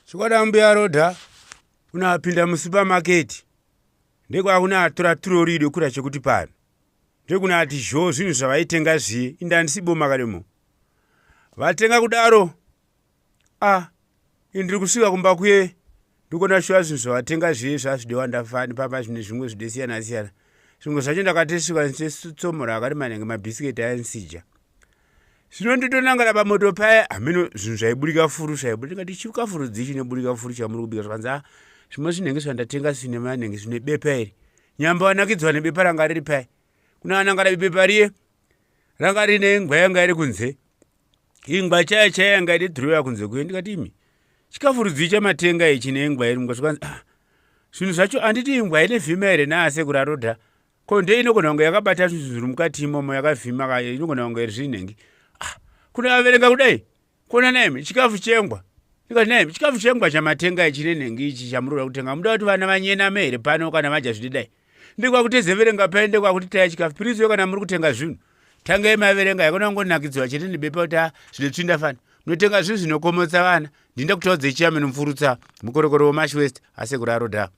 Chokwadi mbuya Rhoda unapinda musupamaketi ndekwakunatora turori idokura chekuti pano ndekunati zho zvinhu zvavaitenga zviye indandisiboma kademo vatenga kudaro a ah, indiri kusvika kumba kuye ndikuona shuwa zvinhu zvavatenga zviye zvazvidewa ndafani papa zvine zvimwe zvidesiyana siyana zvimwe zvacho ndakatesvika nditsomora akati manenge mabhisiketi aensija zvino nditonangana pamoto paya hameno zvinhu zvaiburika furu zvaiburika ndikati chikafuru dzii chinoburika furu chamuri kubika zvikanzi a zvimwe zvinenge zvandatenga zvine manenge zvine bepa iri nyamba wanakidzwa nebepa ranga riri paya kuna anangana bepa riye ranga rine ingwa yanga iri kunze ingwa chaya chaya yanga iri dhirowa kunze kuye ndikati imi chikafu rudzii chamatenga ichi neingwa iri mukasvikanzi ah zvinhu zvacho anditi ingwa ine vhima here naasekuru arodha ko nde inogona kunge yakabata zvinhu zviri mukati imomo yakavhima ka inogona kunge iri zvinhengi ah, kuna averenga kudai kona naimi chikafu chengwa ndikati naimi chikafu chengwa chamatenga ichi nenhengi ichi chamuroda kutenga muda kuti vana vanyename here pano kana vadya zvididai ndekwakutezeverenga paye ndekwakuti taya chikafu piriziyo kana muri kutenga zvinhu tangai maverenga yakona kungonakidzwa chete nebepa kuti ah, zvinotsvinda fani munotenga zvinhu zvinokomotsa vana ndinda kutaudza ichiyameno mupfurutsa mukorokoro wemash west asekuru arodha.